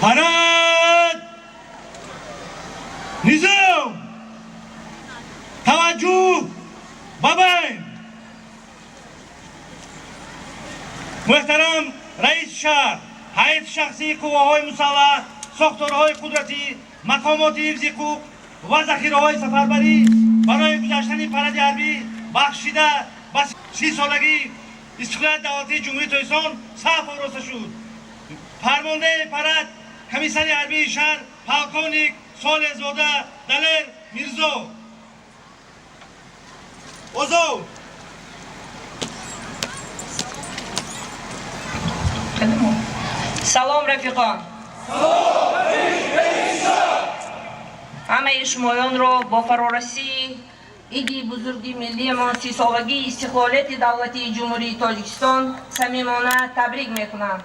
Парад! Низом! Таваҷҷӯҳ ба байн! Муҳтарам раиси шаҳр, ҳайати шахсии қувваҳои мусаллаҳ, сохторҳои қудратӣ, мақомоти ҳифзи ҳуқуқ ва захираҳои сафарбарӣ барои гузаштани паради ҳарбӣ, бахшида ба 30-солагии истиқлолияти давлатии Ҷумҳурии Тоҷикистон, саф ороста шуд. Фармондеҳи парад комиссари ҳарбии шаҳр полковник Солеҳзода Далер Мирзо. Озод! Салом, рафиқон! Ҳамаи шумоёнро бо фарорасии иди бузурги миллиамон, 30-солагии истиқлолияти давлатии Ҷумҳурии Тоҷикистон, самимона табрик мекунам.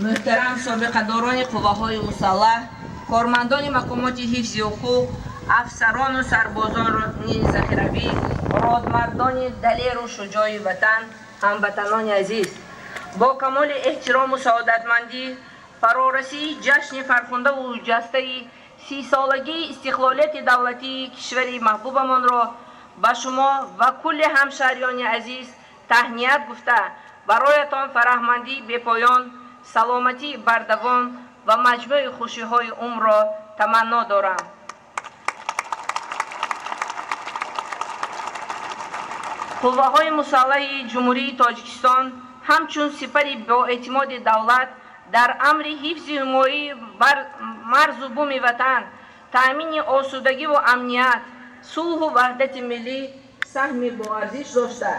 Муҳтарам собиқадорони қувваҳои мусаллаҳ, кормандони мақомоти ҳифзи ҳуқуқ, афсарону сарбозони захиравӣ, родмардони далеру шуҷои ватан, ҳамватанони азиз, бо камоли эҳтирому саодатмандӣ фарорасии ҷашни фархундаву ҷастаи 30-солагии истиқлолияти давлатии кишвари маҳбубамонро ба шумо ва кулли ҳамшаҳриёни азиз таҳният гуфта, бароятон фараҳмандии бепоён, саломатии бардавом ва маҷмӯи хушиҳои умрро таманно дорам. Қувваҳои мусаллаҳи Ҷумҳурии Тоҷикистон ҳамчун сипари боэътимоди давлат дар амри ҳифзи ҳимояи марзу буми ватан, таъмини осудагиву амният, сулҳу ваҳдати миллӣ саҳми боарзиш дошта,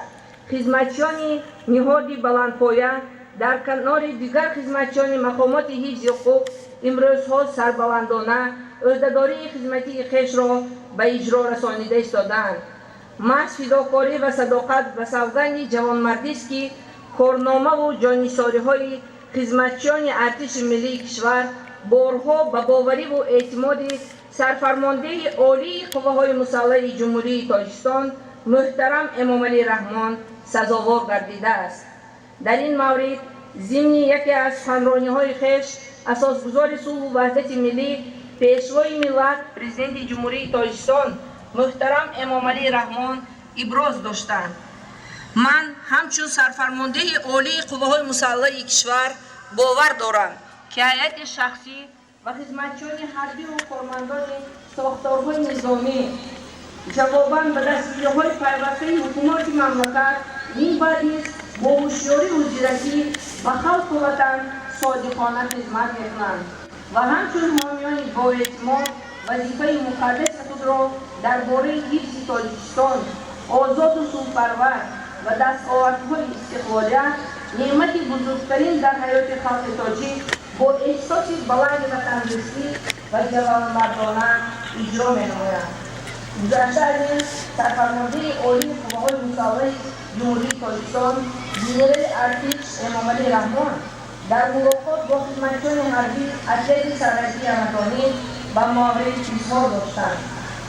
хизматчиёни ниҳоди баландпоя дар канори дигар хизматчиёни мақомоти ҳифзи ҳуқуқ имрӯзҳо сарбаландона ӯҳдадории хизматии хешро ба иҷро расонида истодаанд. Маҳз фидокорӣ ва садоқат ба савганди ҷавонмардист, ки корномаву ҷоннисориҳои хизматчиёни артиши миллии кишвар борҳо ба бовариву эътимоди сарфармондеҳи олии қувваҳои мусаллаҳи Ҷумҳурии Тоҷикистон муҳтарам Эмомалӣ Раҳмон сазовор гардидааст. Дар ин маврид зимни яке аз суханрониҳои хеш асосгузори сулҳу ваҳдати миллӣ, Пешвои миллат, Президенти Ҷумҳурии Тоҷикистон муҳтарам Эмомалӣ Раҳмон иброз доштанд: «Ман ҳамчун сарфармондеҳи олии қувваҳои мусаллаҳи кишвар бовар дорам, ки ҳайати шахсӣ ва хизматчиёни ҳарбиву кормандони сохторҳои низомӣ ҷавобан ба дастгириҳои пайвастаи ҳукумати мамлакат минбаъд низ бо ҳушёриву зиракӣ ба халқу ватан содиқона хизмат мекунанд ва ҳамчун ҳомиёни боэътимод». Вазифаи муқаддаси худро дар бораи ҳифзи Тоҷикистон озоду сулҳпарвар ва дастовардҳои истиқлолият, неъмати бузургтарин дар ҳаёти халқи тоҷик, бо эҳсоси баланди ватандӯстӣ ва ҷавонмардона иҷро менамоянд. Гузашта аз ин, Сарфармондеҳи Олии Қувваҳои Мусаллаҳи Ҷумҳурии Тоҷикистон генерали артиш Эмомалӣ Раҳмон дар мулоқот бо хизматчиёни ҳарбӣ отряди сарҳадии Ҳамадонӣ ба маврид изҳор доштанд,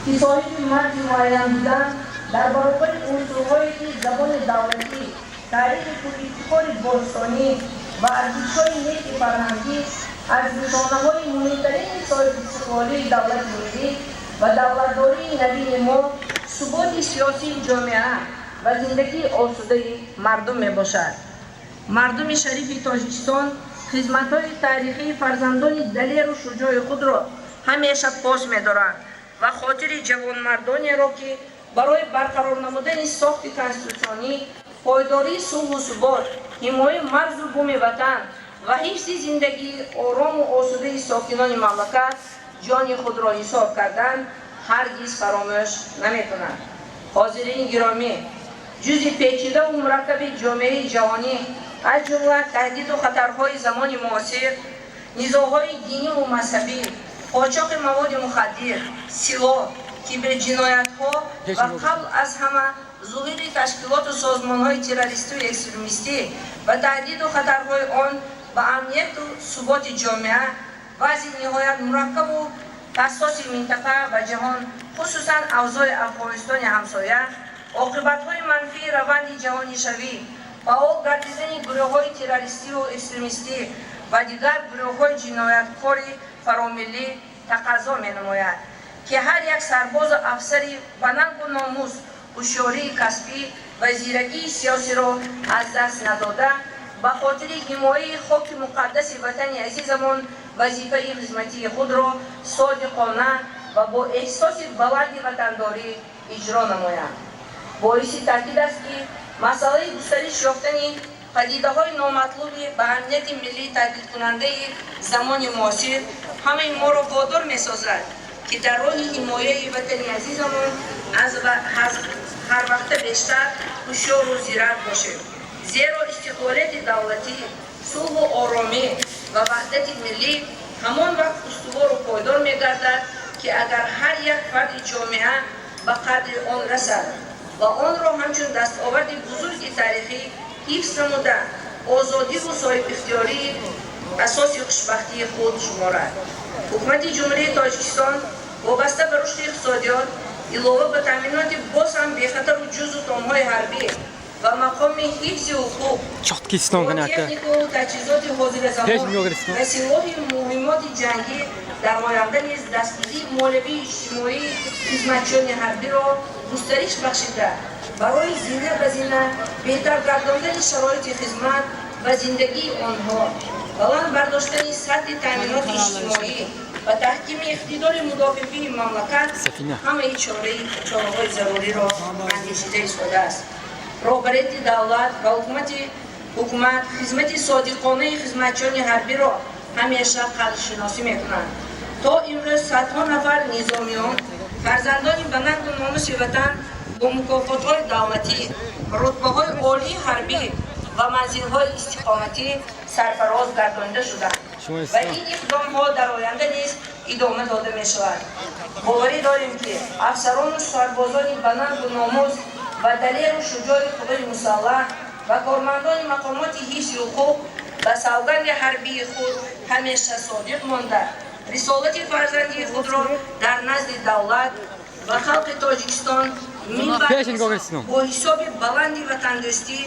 ки соҳиби марзи муайян будан дар баробари унсурҳое, ки забони давлатӣ, таърихи пурифтихори бостонӣ ва арзишҳои неки фарҳангӣ аз нишонаҳои муҳимтарини соҳибистиқлолии давлати миллӣ ва давлатдории навини мо, суботи сиёсии ҷомеа ва зиндагии осудаи мардум мебошад. Мардуми шарифи Тоҷикистон хизматҳои таърихии фарзандони далеру шуҷои худро ҳамеша пос медоранд ва хотири ҷавонмардонеро, ки барои барқарор намудани сохти конститутсионӣ, пойдории сулҳу субот, ҳимояи марзу буми ватан ва ҳифзи зиндагии орому осудаи сокинони мамлакат ҷони худро нисор карданд, ҳаргиз фаромӯш намекунанд. Ҳозирини гиромӣ, ҷузъи печидаву мураккаби ҷомеаи ҷаҳонӣ, аз ҷумла таҳдиду хатарҳои замони муосир, низоъҳои диниву мазҳабӣ, қочоқи маводи мухаддир, силоҳ, киберҷиноятҳо ва қабл аз ҳама зуҳури ташкилоту созмонҳои террористию экстремистӣ ва таҳдиду хатарҳои он ба амнияту суботи ҷомеа, вазъи ниҳоят мураккабу ҳассоси минтақа ва ҷаҳон, хусусан авзои Афғонистони ҳамсоя, оқибатҳои манфии раванди ҷаҳонишавӣ, фаъол гардидани гурӯҳҳои террористию экстремистӣ ва дигар гурӯҳҳои ҷинояткори фаромиллӣ тақозо менамояд, ки ҳар як сарбозу афсари ба нангу номус ҳушёрии касбӣ ва зиракии сиёсиро аз даст надода, ба хотири ҳимояи хоки муқаддаси ватани азизамон вазифаи хизматии худро содиқона ва бо эҳсоси баланди ватандорӣ иҷро намоянд. Боиси таъкид аст, ки масъалаи густариш ёфтани падидаҳои номатлуби ба амнияти миллӣ таҳдидкунандаи замони муосир ҳамаи моро водор месозад, ки дар роҳи ҳимояи ватани азизамон аз ҳарвақта бештар ҳушёру зирак бошем, зеро истиқлолияти давлатӣ, сулҳу оромӣ ва ваҳдати миллӣ ҳамон вақт устувору пойдор мегардад, ки агар ҳар як фарди ҷомеа ба қадри он расад ва онро ҳамчун дастоварди бузурги таърихӣ ҳифз намуда, озодиву соҳибихтиёрии асоси хушбахтии худ шуморад. Ҳукумати Ҷумҳурии Тоҷикистон вобаста ба рушди иқтисодиёт, илова ба таъминоти боз ҳам бехатару ҷузъу томҳои ҳарбӣ ва мақоми ҳифзи ҳуқуқ, технику таҷҳизоти ҳозиразамон ва силоҳи муҳиммоти ҷангӣ, дар оянда низ дастгирии молиявии иҷтимоии хизматчиёни ҳарбиро густариш бахшида, барои зина ба зина беҳтар гардондани шароити хизмат ва зиндагии онҳо, баланд бардоштани сатҳи таъминоти иҷтимоӣ ва таҳкими иқтидори мудофиавии мамлакат ҳамаи чораҳои заруриро андешида истодааст. Роҳбарияти давлат ва ҳукумат хизмати содиқонаи хизматчиёни ҳарбиро ҳамеша қадршиносӣ мекунанд. То имрӯз садҳо нафар низомиён, фарзандони ба нангу номуси ватан, бо мукофотҳои давлатӣ, рутбаҳои олии ҳарбӣ ва манзилҳои истиқоматӣ сарфароз гардонида шуданд ва ин иқдомҳо дар оянда низ идома дода мешавад. Боварӣ дорем, ки афсарону сарбозони ба нангу номус ва далеру шуҷои қувваи мусаллаҳ ва кормандони мақомоти ҳифзи ҳуқуқ ба савганди ҳарбии худ ҳамеша содиқ монда, рисолати фарзандии худро дар назди давлат ва халқи Тоҷикистон минбаъд бо ҳисоби баланди ватандӯстӣ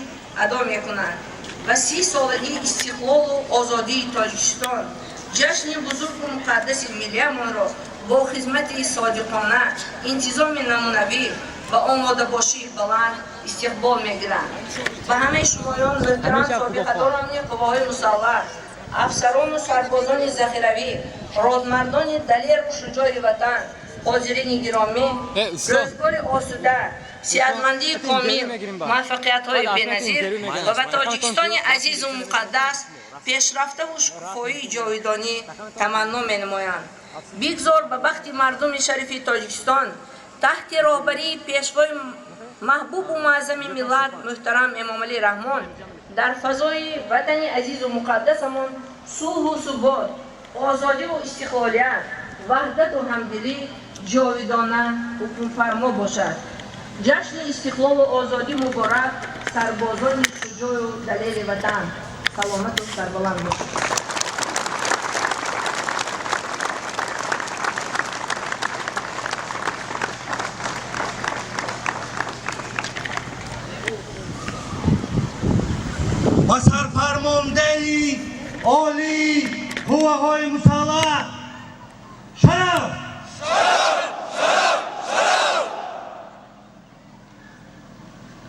адо мекунанд ва 30-солагии истиқлолу озодии Тоҷикистон, ҷашни бузургу муқаддаси миллиямонро бо хизмати содиқона, интизоми намунавӣ ва омодабошии баланд истиқбол мегиранд. Ба ҳамаи шумоён, муҳтарам собиқадорони қувваҳои мусаллаҳ, афсарону сарбозони захиравӣ, родмардони далеру шуҷои ватан, ҳозирини гиромӣ, рӯзгори осуда, сиҳатмандии комил, муваффақиятҳои беназир ва ба Тоҷикистони азизу муқаддас пешрафтаву шукуфоии ҷовидонӣ таманно менамоям. Бигзор ба бахти мардуми шарифи Тоҷикистон таҳти роҳбарии пешвои маҳбубу муаззами миллат муҳтарам Эмомалӣ Раҳмон дар фазои ватани азизу муқаддасамон сулҳу субот, озодиву истиқлолият, ваҳдату ҳамдилӣ ҷовидона ҳукмфармо бошад. Ҷашни истиқлолу озодӣ муборак, сарбозони шуҷоъу далели ватан. Саломату сарбаланд бошед. Ба сарфармондеҳи олии қувваҳои мусаллаҳ шараф! Шараф! Шараф!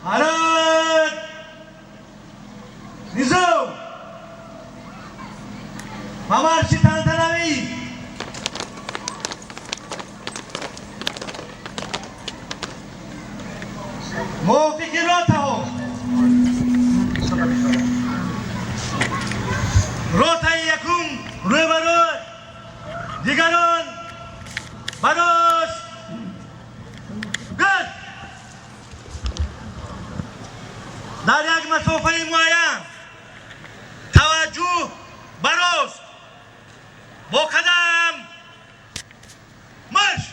Шараф! Низом! Ба марши тантанавӣ! Мувофиқи ротаҳо ротаи якум рӯбарӯ, дигарон барост, гӯш! Дар як масофаи муайян таваҷҷӯҳ барост, бо қадам марш!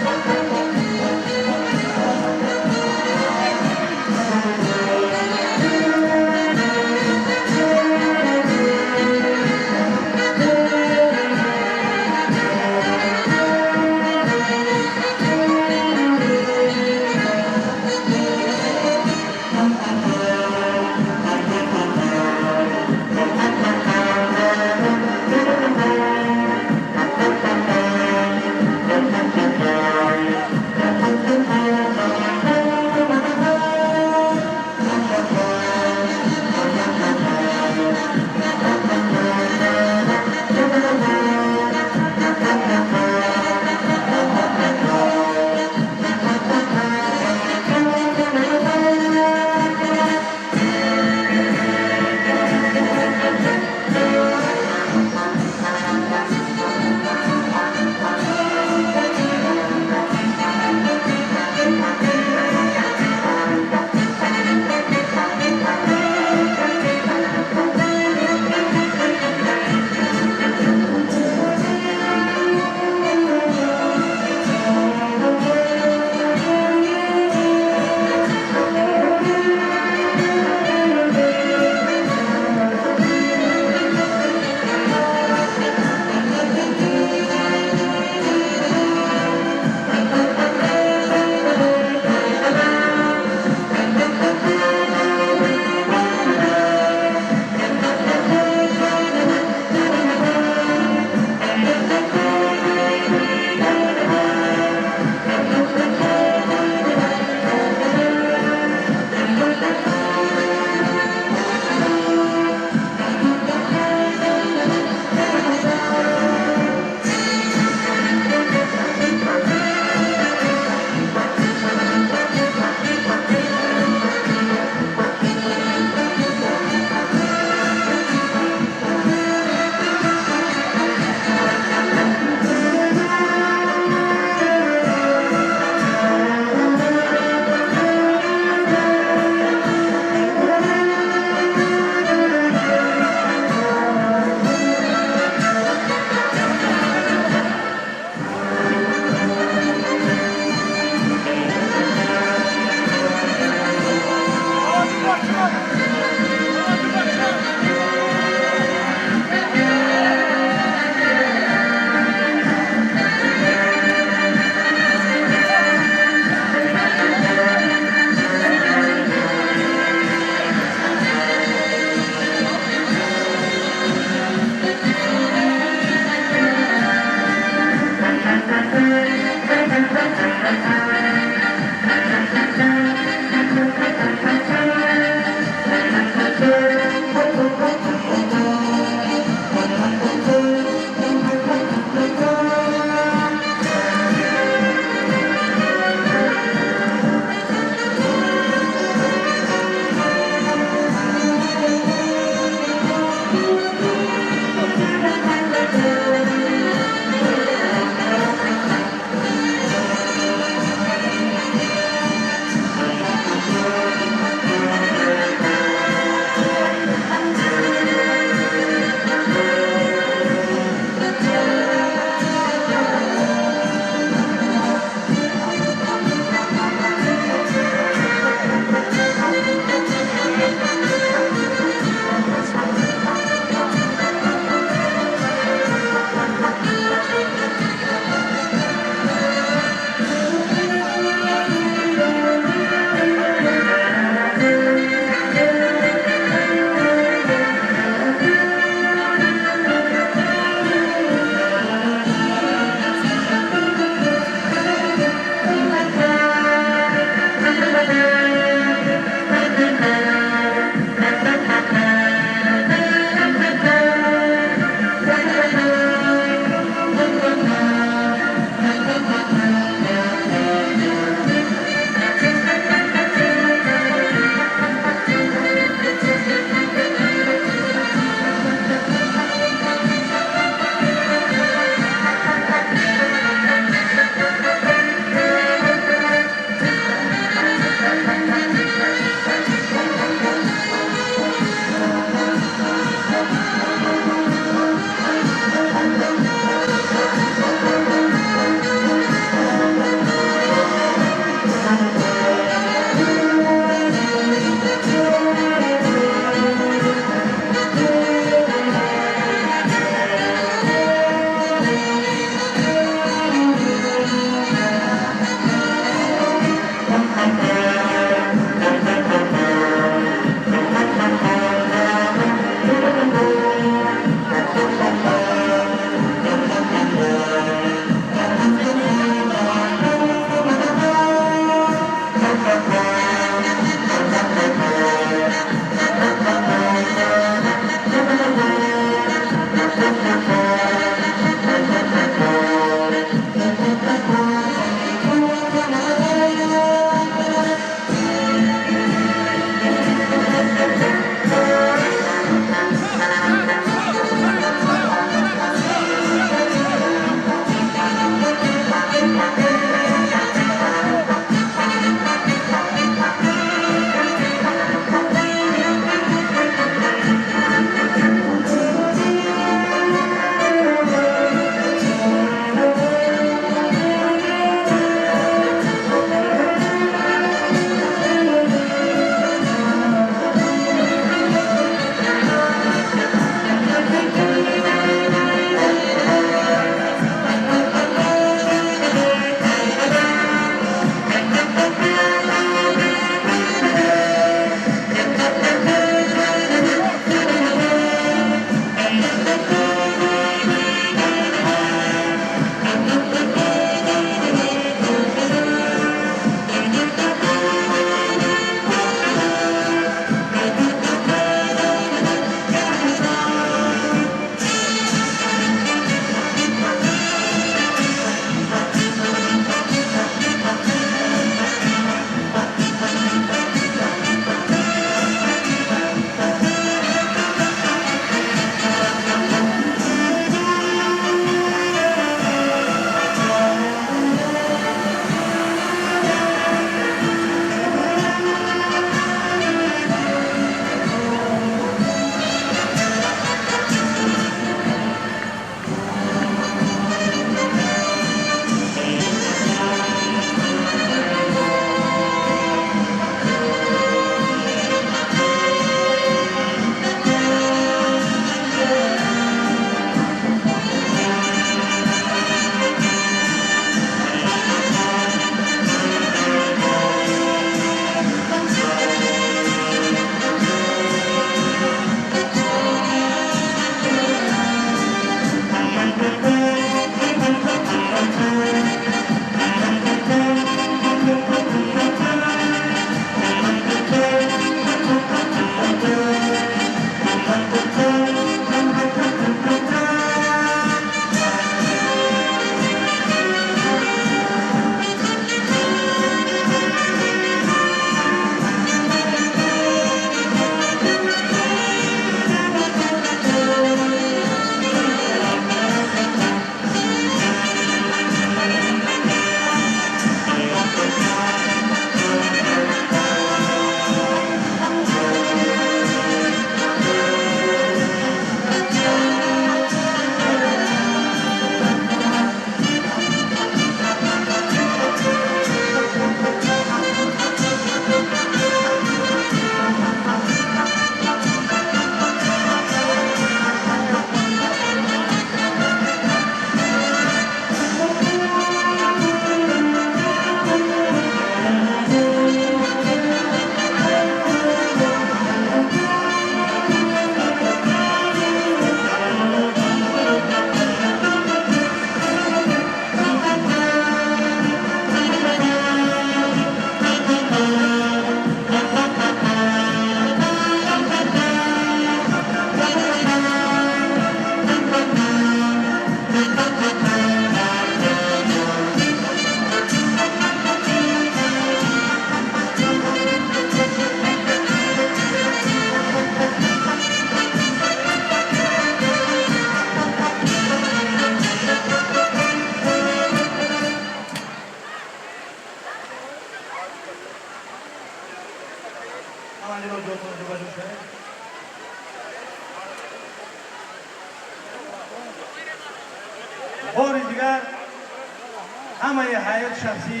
Ҳамаи ҳайати шахсӣ,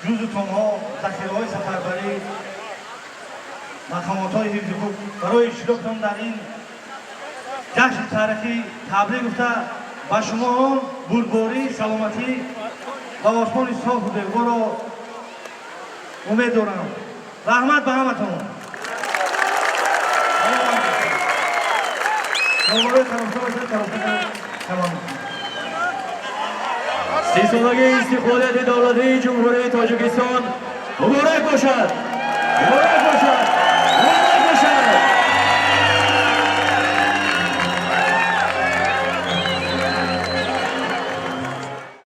ҷузу томҳо, захираҳои сафарбарӣ, мақомотҳои ҳифзи ҳуқуқ барои иштироктон дар ин ҷашни таърихӣ табрик гуфта, ба шумоон бурдборӣ, саломатӣ ва осмони софу бегуборро умед дорам. Раҳмат ба ҳаматон. Саломат бошед. Номарои тарошта бошад, тарошта тамом. 30-солагии истиқлолияти давлатии Ҷумҳурии Тоҷикистон муборак бошад, муборак.